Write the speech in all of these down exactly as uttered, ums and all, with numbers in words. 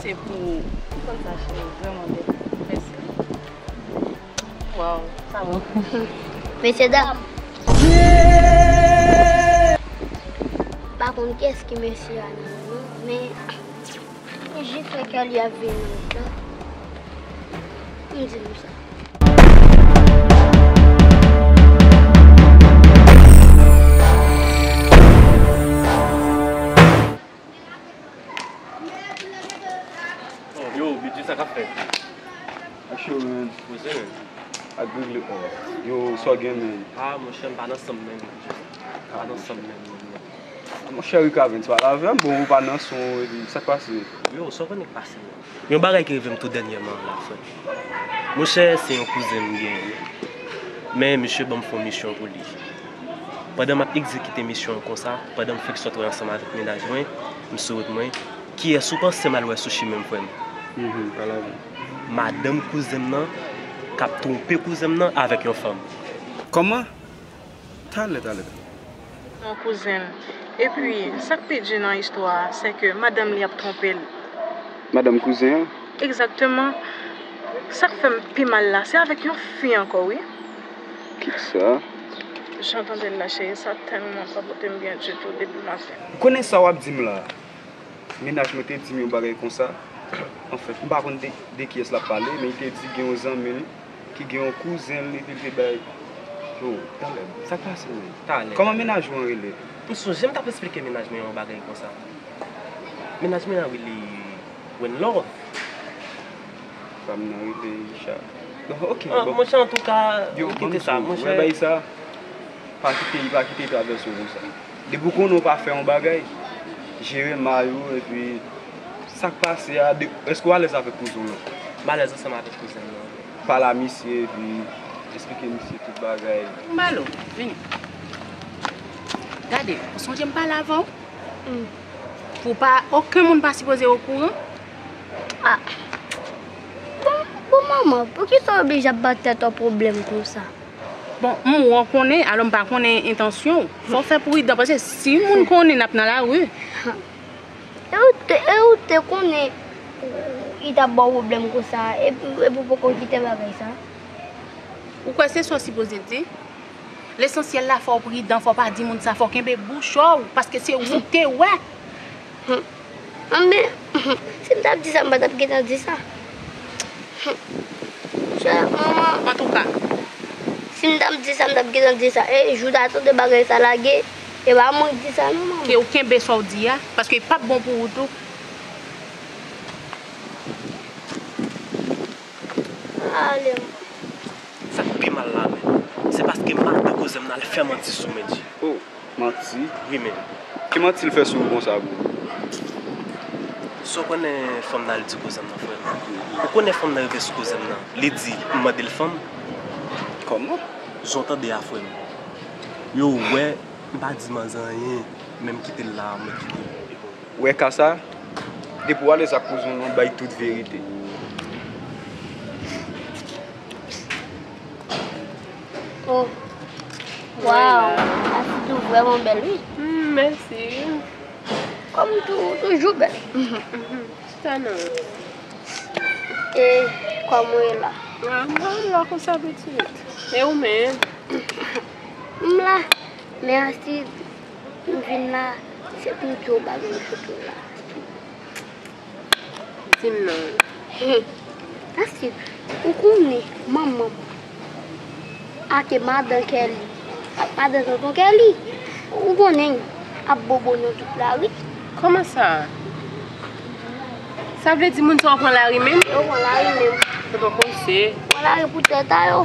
Se pou ou. M konn sa, cheri, vrèman bèl. Mèsi. Waw, sa bon. Mesye dam. M pa konn kiyès ki mesye a nan nou, men jis wè kè li ap vin nan wout la. M di nou sa. Yo, Bidji, sa k ap fèt? Ak Show, man. Poze, man. Ak Gregre, oh. Yo, sa w gen, man? Ah, monchè, m pa nan san m menm, Bidji. M pa nan san m menm, non, non. Monchè, Rick Avens, pale avè m, bon, ou pa nan son, epi sa k pase? Yo, sa w konnen k pase, man? Yon bagay ki rive m tou dènyèman an la, frè m. Monchè, se yon kouzen m genyen. Men misye ban m fè yon misyon pou li. Pandan m ap egzekite misyon an konsa, pandan m fèk sot wè ansanm avèk mennaj mwen, m sou wout mwen, kiyès ou panse m al wè sou chimen m, frè m? Mhm, pale avè m. Madanm kouzen m nan k ap twonpe kouzen m nan avèk yon fanm. Kòman? Talè, talè, talè. Yon kouzen l. Epi, sa k pi di nan istwa a, se ke madanm li ap twonpe l. Madanm kouzen an? Egzakteman. Sa k fè m pi mal la, se avèk yon fi ankò, wi. Kisa? Jan w tande l la, cheri, sa tèlman pa pote m byen ditou depi maten. Ou konnen sa w ap di m la? Mennaj mwen te di m yon bagay konsa. Anfèt, m pa konn de, de kiyès l ap pale, men li te di gen yon zanmi l ki gen yon kouzen l epi l te bay. Yo, talè, sa k pase menm? Talè. Kòman mennaj ou an rele? M sonje m t ap esplike mennaj mwen yon bagay konsa. Mennaj mwen an rele One Love. Fanm nan rele Richard. Bon, ok, ah, bon. Monchè, antouka, yo, kite sa, monchè. Wè bagay sa, pa kite, pa kite travèse w konsa. Depi w konnen w pa fè yon bagay, jere mal ou, epi sa k pase a, de, èske w alèz avèk kouzen w lan? M alèz ansanm avèk kouzen m nan. Pale a misye, epi esplike misye tout bagay. Malo, vini. Gade, ou sonje m pale avè w? Hmm. Pou pa, okenn moun pa sipoze okouran. Ah. Bon, bon manman, poukisa w oblije ap ba tèt ou pwoblèm konsa? Bon, m wè w konnen, alò m pa konnen entansyon w. Fò w fè pridan, paske si moun konnen n ap nan lari. E ou te, e ou te konnen li t ap ba w pwoblèm konsa, epi, epi w poko kite bagay sa? Ou kwè se sa w sipoze di? Lesansyèl la, fò w pridan, fò w pa di moun sa, fò w kenbe bouch ou, paske se ou te wè. Hmm. Anben, si m t ap di sa, m pa t ap gentan di sa. Hmm. Chè, manman. Antouka. Si m t ap di sa, m t ap gentan di sa. E, jou ta tande bagay sa lage, e pa mwen k di sa non, manman. Ke w kenbe sa w di a, paske l p ap bon pou ou tou. Ale. Sa k pi mal la menm, se paske madanm kouzen m nan al fè manti sou Mendy. Oh, manti? Wi, menm. Ki manti l fè sou ou konsa, bro? Sa w konnen fanm nan al di kouzen m nan, frè m? Ou konnen fanm nan rive sou kouzen m nan, li di m mande l fanm? Kòman? Jan w tande a, frè m. Yo, wè, m pa di manzè anyen, men m kite l la, mwen kite l. Ou wè ka sa? Depi w alèz ak kouzen w lan, bay tout verite. Oh. Waw, Astrid, ou vrèman bèl, wi. Hmm, mèsi. Kòm tou, toujou bèl. Chita non. E kòman w ye la? Ah, m pa la konsa, pitit. E ou menm? M la. Men Astrid, m vin la, se pou m di w bagay m sot la. Di m non. Astrid, ou konnen manman m ake madan Kelly ak madan tonton Kelly, ou konnen ap bobo nan tout lari. Kòman sa? Sa vle di moun sa yo pran lari menm? Yo pran lari menm. Tonton Konsey. Pran lari pou tèt a yo.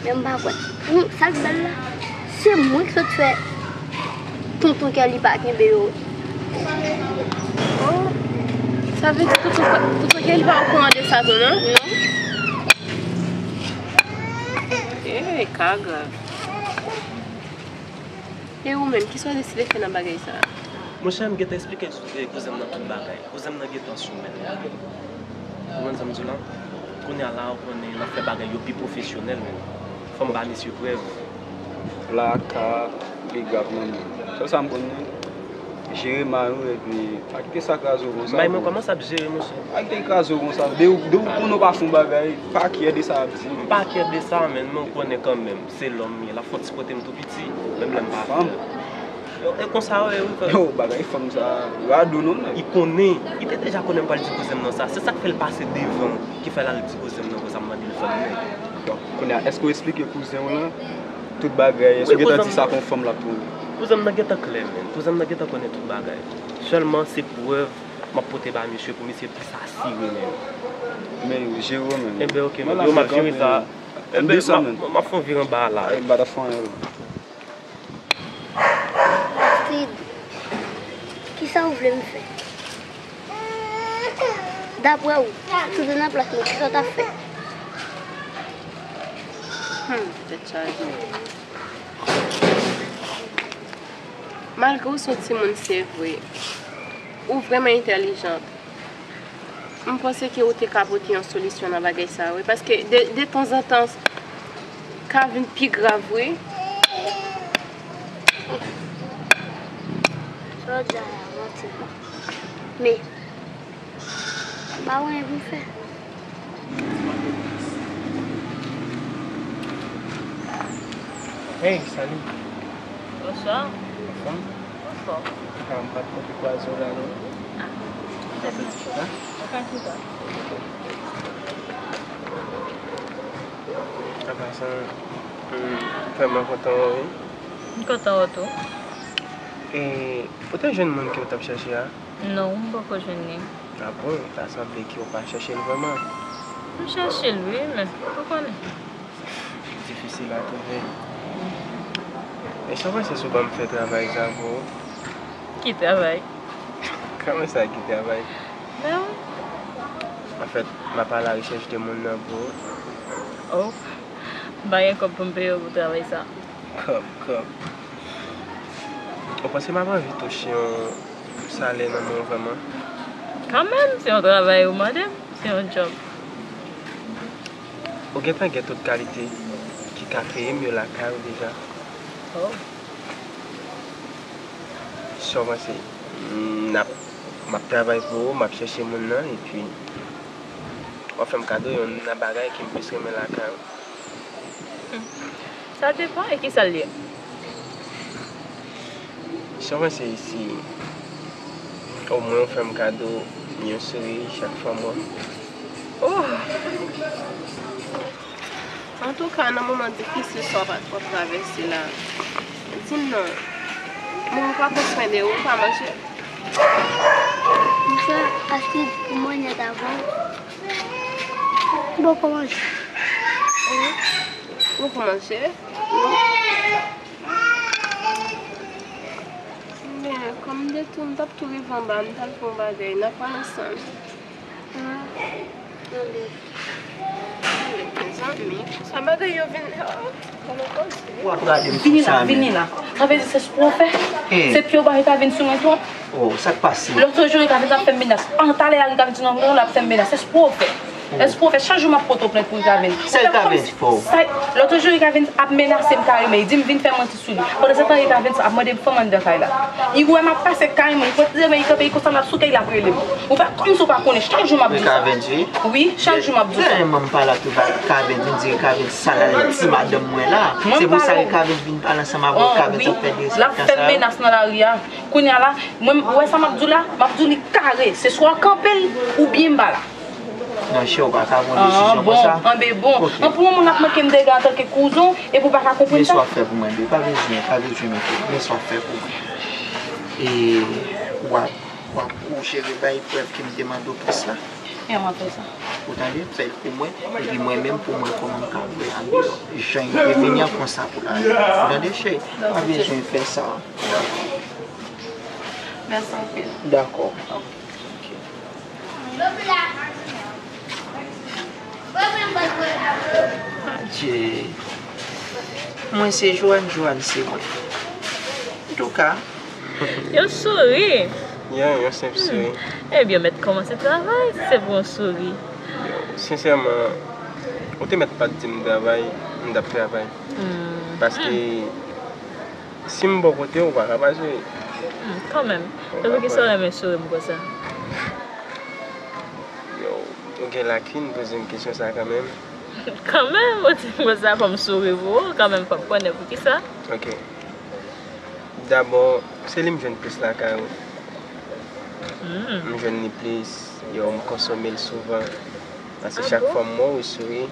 Men m pa kwè. Hmm, sa k bèl la, se mwen k sot fè tonton Kelly pa kenbe yo. Oh, sa vle di tonton, tonton Kelly pa okouran de sa tou, non? Non. Eh, ka grav. E ou menm, kisa w deside fè nan bagay sa a? Monchè, m gentan esplike, eh, kouzen m nan tout bagay. Kouzen m nan gentan sou men l. Ou konprann sa m di w la? Kounye a la, ou konnen, n ap fè bagay yo pi pwofesyonèl, men fò m ba misye prèv. La ka pi grav nan men. Sèl sa m konn, non. Jere may ou epi pa kite sa kraze w konsa. May mwen kòmanse ap jere, monchè. Pa kite l kraze w konsa. Depi w, depi w konnen w pa fè yon bagay, pa kyè de sa y ap di. M pa kyè de sa, men, men w konnen kanmenm, se lòm m ye, l ap fè yon ti kote m tou piti, menm lè m pa fyè. Fanm. Yo, e konsa yo ye, wi, frè. Yo, bagay fanm sa, rado non, nèg. Li konnen, li te deja konnen m pral di kouzen m nan sa. Se sa k fè l pase devan, ki fè l al di kouzen m nan konsa, m mande l fanm, nèg. Bon, kounye a, èske w eksplike kouzen w lan tout bagay? Èske w gentan di sa pou yon fanm l ap twonpe? Kouzen m nan gentan klè, menn. Kouzen m nan gentan konnen tout bagay. Sèlman se prèv m ap pote ba misye pou misye plis asire, menn. Men yo jere w, menn. Enben, oke, menn. Yo, m ap jere sa. Enben, m ap fè yon vire anba a la. M pa t ap fè anyen, non. Astrid, kisa w vle m fè? Daprè w, si w te nan plas mwen, kisa w t ap fè? Hmm, tèt chaje. Malgre w se yon timoun, se vre, ou vrèman entèlijant. M panse ke ou te ka pote yon solisyon nan bagay sa a, wi, paske de, de tanzantan, ka vin pi grav, wi. Sa w di a la, manti. Men, m pa wè anyen pou m fè. Hey, salut. Bonsoir. Anfòm? Anfòm. Ou ka m pa t konte kwaze w la, non? Ah. Ou ka fè ti chita? Ou ka chita. An pasan, m vrèman kontan wè w, wi. M kontan wè w tou. E, ou te jwenn moun ke w t ap chèche a? Non, m poko jwenn li. Ah bon, ta sanble ke w pa chèche l vrèman. M chèche l, wi, men ou konnen. Difisil a twouve. Èske w panse si w ban m fè travay sa pou ou? Ki travay? Kòman sa, ki travay? Ben wi. Anfèt, m ap alarechèch de moun nan pou ou. Oh, m pa gen kòb pou m peye w pou travay sa. Kòb, kòb. Ou panse m ap anvi touche yon salè nan men w vrèman? Kanmenm, se yon travay ou mande m, se yon djòb. Ou gentan gen tout kalite ki ka peye m yo lakay ou deja. Oh. Sa w panse? M ap, m ap travay pou ou, m ap chèche moun nan, epi w ap fè m kado youn nan bagay ke m plis renmen lakay ou. Hmm. Sa depann e kisa l ye? Sa w panse si omwen w fè m kado yon souri chak fwa m wè w? Oh! Antouka, nan moman difisil sa w ap travèse la, di m non, men ou pa pran swen de ou, ou pa manje? M fè asid pou mwen nèt avan. Boko manje. Boko manje? Men, kòm m te tou, m t ap tou rive anba, m t al fè yon bagay, n a pral ansanm. Ah, tande. Tande, mezanmi, sa bagay yo vin, oh, tande koze. W ap rale m konsa, men. Vini la, vini la. Sa vle di se espre w fè? Se pye w ba yo ta vin sou mwen twòp? Oh, sa k pase? Lòt jou, li ka vin ap fè m menas. An, talè a, li ka vin di non, non, l ap fè m menas. Espre w fè. Espre w fè. Chak jou m ap pote w plent pou li ka vin. Sa l ka vin fè w? Lòt jou, li ka vin ap menase m kareman. Li di m vin fè manti sou li. Pandan se tan, li ka vin ap mande m fanm anndan kay la. Li wè m ap pase kay mwen. Li pote men, li kanpe, li konsa, l ap sou kay, l ap rele m. Ou pa, kòmsi w pa konnen. Chak jou m ap di sa. Li ka vin di? Wi, chak jou m ap di sa. Dèyè mwen, m pale ak li, li ka vin, vin di, li ka vin sal al ti madanm mwen la. Se pou sa li ka vin, vin pale ansanm avè w, li ka vin ap fè de sa. L ap fè m menas nan lari a. Kounye a la, mwen, ou wè sa m ap di w la? M ap di w li kare. Se swa w kanpe l, oubyen m pa la. Non, chè, ou pa ka pran desizyon konsa. Ah, bon, anben bon. An, pou moman, l ap manke m dega antanke kouzen w, epi w pa ka konprann sa. Men sa w ap fè pou mwen, bebe. Pa bezwen, pa bezwen, men sa w ap fè pou mwen. E, w ap, w ap, ou jere bay prèv ke m te mande w plis la. E, m ap fè sa. Ou tande? Fè l pou mwen, epi mwen menm pou mwen, kòman m ka voye andeyò. Jan l te vini an konsa pou l ale. Ou tande, chè? Pa bezwen fè sa. Mèsi anpil. Dakò. Ok. Adje. Mwen se Joanne, Joanne se mwen. Antouka. Yon souri. Yon, yon senp souri. Ebyen, mèt kòmanse travay, si se pou yon souri. Yo, sensèman, ou te mèt pa t di m travay, m t ap travay. Paske, si m bò kote w, ou pa ka pa jere. Hmm, kanmenm. E poukisa w renmen souri m konsa? Yo, ou gen lakin poze m kesyon sa kanmenm. Kanmenm, ou di m konsa, fò m souri pou ou, kanmenm, fò m konnen poukisa. Ok. Dabò, se li m jwenn plis lakay ou. Hmm. M jwenn li plis, yo, m konsome l souvan. Paske chak fwa m wè w souri,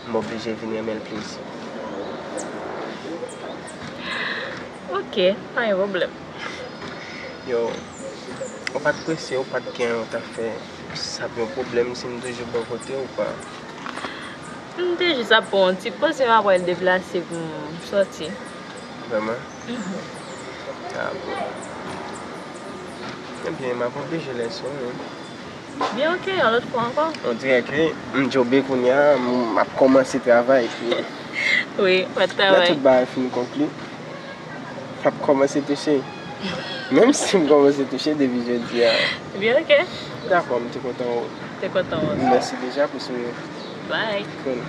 m oblije vin renmen l plis. Ok, pa gen pwoblèm. Yo, ou pa t prese, ou pa t gen anyen ou t ap fè. Sa p yon pwoblèm si m toujou bò kote ou pa? M te jis ap pran yon ti poz, men m ap pral deplase pou m sòti. Vrèman? Mhm. Ah bon. Ebyen, m ap oblije lèse w, wi. Byen, ok, yon lòt fwa ankò. On dirè ke m djobe kounye a, m ap kòmanse travay. Wi, w ap travay. Lè tout bagay fin konkli, m ap kòmanse touche. Menm si m kòmanse touche depi jodi a. Byen, ok. Dakò, m te kontan wè w. Te kontan wè w. Mèsi deja pou souri. Bye. Cool.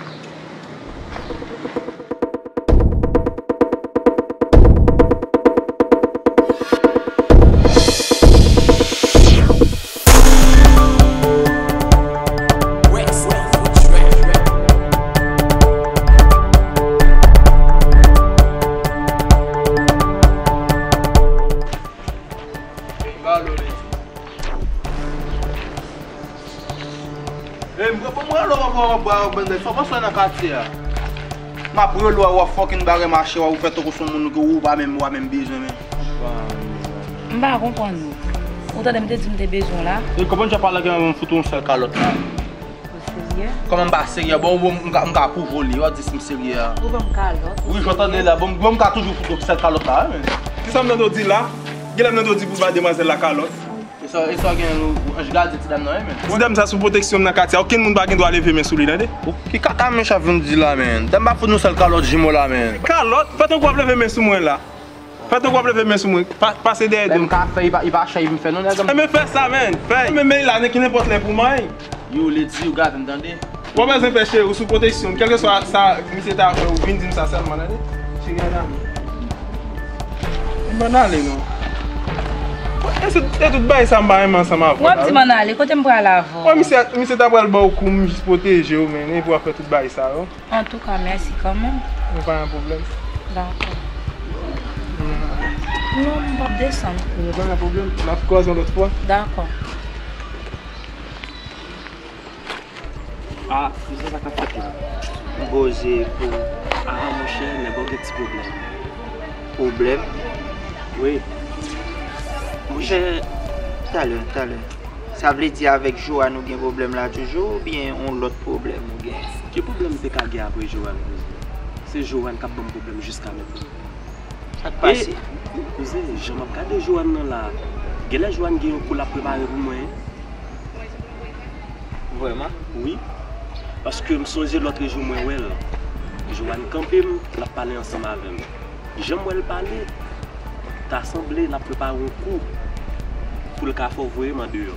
Ey, m reponn mwen alò, w ap ba w bann nèg fò panse nan katye a. M ap rele w, w ap fucking bare mache, w ap fè tankou se yon moun ke ou pa menm, ou pa menm bezwen menm. M pa konprann ou. Ou tande m te di m te bezwen w la? E konprann jan pale gen yon fout yon sèl kalòt la. Ou serye? Kòman m pa serye? Bon, bon, m ka, m ka pwouve w li, w ap di si m serye a. Ou ban m kalòt? Wi, jan w tande la, bon, bon, m ka toujou fout yon sèl kalòt la, wi, men. Kisa m tande w di la? Genlè m tande w di pou ba demwazèl la kalòt. E sa, e sa gen yon anj gadyen ti dam nan, wi, men. Ti dam sa sou pwoteksyon m nan katye a, okenn moun pa gen dwa leve men sou li, tande? Ki kaka mesye ap vin di la, men? Dam pa fout nou sèl kalòt jimo la, men. Kalòt? Fè tankou w ap leve men sou mwen la. Fè tankou w ap leve men sou mwen. Pa, pase dèyè do m. Lè m ka fè, li pa, li pa chay vin fè non, nèg. Enben fè sa, men. Fè. Men, men la, ki nenpòt lè pou may. Yo, lady, yo gade m, tande. Ou pa bezwen pè cheri, ou sou pwoteksyon m. Kèlkeswa sa misye ta fè, ou vin di m sa sèlman, tande. Cheri, ann ale. M ann ale, non. E se, e tout bagay sa m pa renmen ansanm avè w la, wi. W ap di m ann ale, kote m pral avè w? Wè, misye, misye ta pral ba w kou, m jis pwoteje w, men, epi w ap fè tout bagay sa yo. Antouka, mèsi kanmenm. Yo, pa gen pwoblèm. Dakò. Non, m p ap desann. Yo, pa gen pwoblèm. N ap kwaze yon lòt fwa. Dakò. Ah, kisa sa k ap fèt la? M poze pou. Ah, monchè, nèg ou gen ti pwoblèm. Pwoblèm? Wi. Monchè, talè, talè. Sa vle di avèk Joanne ou gen pwoblèm la toujou oubyen yon lòt pwoblèm ou gen? Ki pwoblèm m te ka gen apre Joanne, kouzen? Se Joanne k ap ban m pwoblèm jiska mentnan. Sa k pase? E, kouzen, jan m ap gade Joanne nan la, genlè Joanne gen yon kou l ap prepare pou mwen. Vrèman? Wi. Paske m sonje lòt jou mwen wè l. Joanne kanpe m, l ap pale ansanm avè m. Jan m wè l pale, ta sanble l ap prepare yon kou pou l ka fè w voye m andeyò.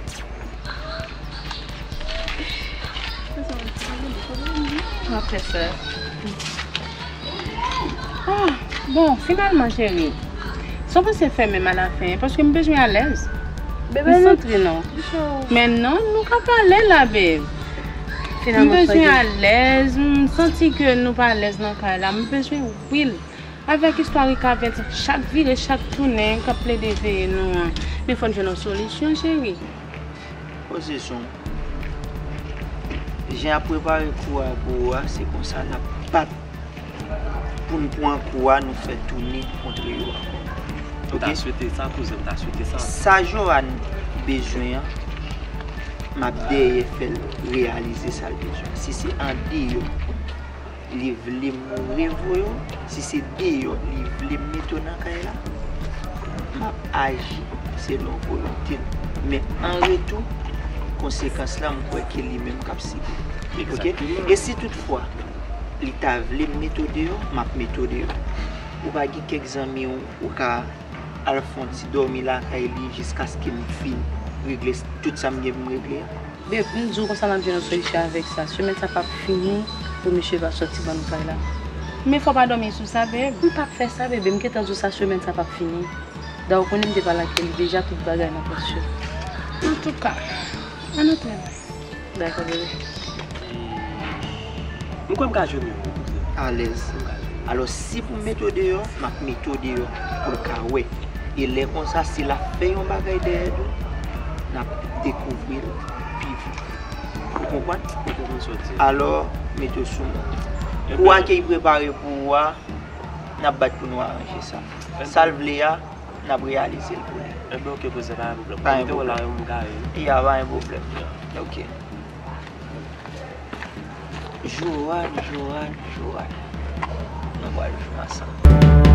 M ap fè sa. Ah, bon, finalman, cheri, sa w panse fè menm alafen, paske m bezwen alèz. Bebe, m santre non. Men non, nou ka pale la, babe. M bezwen alèz, m santi ke nou pa alèz nan kay la. M bezwen wi l. Avèk istwa Rika Vèt, chak vire, chak tounen, k ap plede veye nou an. Men fò n jwenn yon solisyon, cheri. Poze son. Jan ap prepare kou a pou ou a, se konsa n ap bat pou n pran kou a, nou fè tounen kontre yo ankò. M ta swete sa, kouzen, m ta swete sa. Sa Joanne bezwen an, m ap dèyè fè l reyalize sa l bezwen. Si se andeyò, li vle m revoye w, si se deyò li vle m mete w nan kay la, m ap aji selon volonte l. Men an retou, konsekans la, m kwè ke li menm k ap sibi. Oke? Egzakteman. E si toutfwa li ta vle m mete w deyò, m ap mete w deyò. Ou pa gen kèk zanmi w, ou ka al fè yon ti dòmi lakay li jiskaske m fin regle s-, tout sa m gen pou m regle a? Babe, m di w konsa n ap jwenn yon solisyon avèk sa. Semèn sa p ap fini pou misye pa sòti ban nou kay la. Men fò w pa dòmi sou sa, babe. M p ap fè sa, bebe. M gentan di w sa, semèn sa p ap fini. Da ou konnen m te pale ak li deja, tout bagay nan pòs yo. Antouka, ann antre la. Dakò, bebe. M kwè m ka jwenn yon kouzen. Alèz. Alò, si pou m mete w deyò, m ap mete w deyò pou l ka wè. E lè konsa, si l ap fè yon bagay dèyè do, n ap dekouvri l pi vit. Ou konprann? Ou konprann sa w di. Alò, mete w sou mwen. Kou a ke l prepare pou ou a, n ap bat pou nou aranje sa. Sa l vle a, n ap reyalize l pou li. Enben, oke, kouzen, pa gen pwoblèm. Pa gen Mete w la, pwoblèm. M ka ye. Ya, pa gen pwoblèm. Oke. Johan, Johan, Johan. Nou pral jwe ansanm.